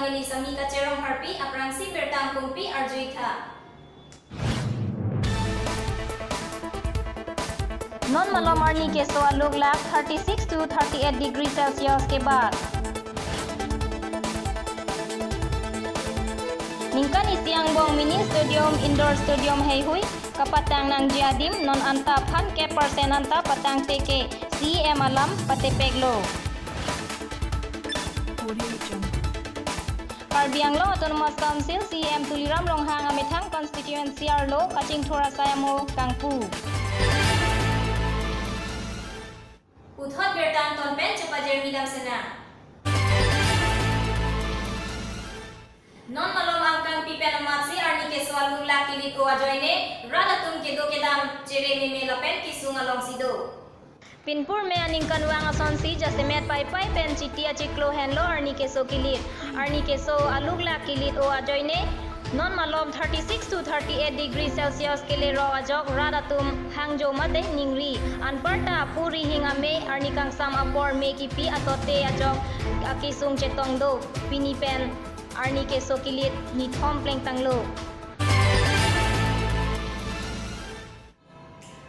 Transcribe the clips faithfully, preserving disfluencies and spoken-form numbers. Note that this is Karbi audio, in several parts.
Neli Sami Kacherong Harpi, aphrangsi birta angkungpi arjuitha. Non malom arni keso aluk lak thirty-six to thirty-eight degree Celsius kebat. Ningkan isi angbong mini stadium, indoor stadium heihui kapatang nangji adim non anta phan kep percent anta patangte ke C E M alam patepeklo. Karbi Anglong Autonomous Council C E M Tuliram Ronghang amethang constituency arlo kachingthur asai amo kangpu. Puthot birta angton pen chepajirmi damsena. Non malom angkangpi pen amatsi arni keso aluk lak kilit-o ajoine rat atum kedo kedam chere meme lapen kesung alongsi do. Pinpur me aningkanvang asonsi jasemet paipai pen Chiti achiklo henlo arni keso kilit. Arni keso aluk lak kilit-o ajoine non malom thirty-six to thirty-eight degree Celsius kelerok ajok rat atum hangjo mate ningri. Anparta puri hing ame arni kangsam apor me kipi atote ajok akesung chetong do. Pini pen arni keso kilit nithom plengtanglo.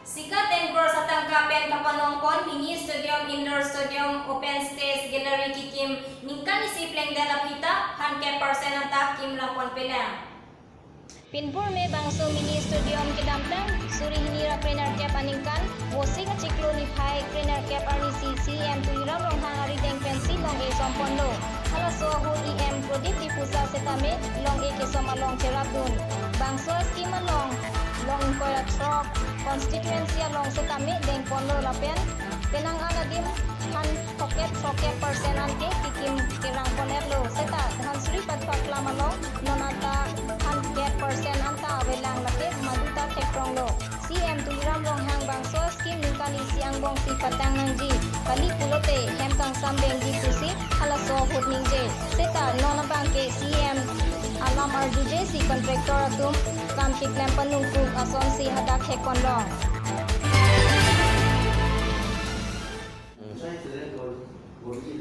Sika ten crores atangka pen kapanongpon mini stadium, indoor stadium, open stage, gallery kikim ningkan isi plengdet aphi ta phan kep percent anta kim langpon pelang. Pinpur me bangso mini stadium kedamtang suri hini ra krenerkep aningkan, Vosik achiklo niphai krenerkep arnisi C E M Tuliram Ronghang arideng pensi long-e somponlo. Halaso ahut E M Pradip Diphusa setame long-e kesom along cherapdun. Bangso scheme along long ingkoi ra throk constituency along setame dengponlo lapen penang an adim phan phokep phokep percent ante kikim kerangpon-etlo. Seta Dhansiri Pathak Klam along non anta phan kep percent anta avelang lake maduta thekronglo. C E M Tuliram Ronghang bangso scheme ningkan isi angbongsi patang nangji kali pulote hem kangsam dengji pusi halaso ahut ningje. Seta non abangke C E M alam arjujesi contractor atum kam keklem panungkuk asonsi hadak hekon long.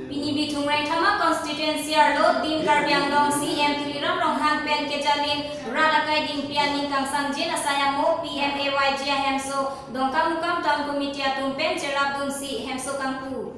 Pini Bithung Rengthama constituency arlo dim Karbi Anglong C E M Tuliram Ronghang pen kejalin rat akai dingpi aning kangsangjin asai amo P M A Y G I hemso Dongkamukam Town Committee atum pen cherapdunsi hemso kangpu.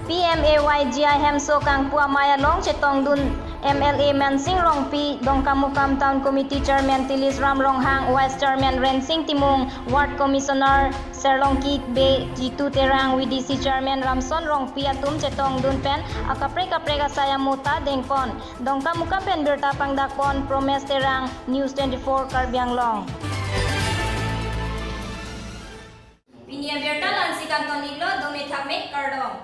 P M A Y G I hemso kangpu amei along chetongdun M L A Mansing Rongpi, Dongkamukam Town Committee Chairman Tilis Ram Ronghang, Vice Chairman Rensing Timung, Ward Commissioner Serlongki Bey, Jitu Terang, V D C Chairman Ramson Rongpi atum chetongdun pen akaprek kaprek asai amo ta dengpon. Dongkamukam pen birta pangdakpon Promes Terang, News twenty-four Karbi Anglong. Pini abirta la-ansi kangton-iklo, dome thakme, kardom.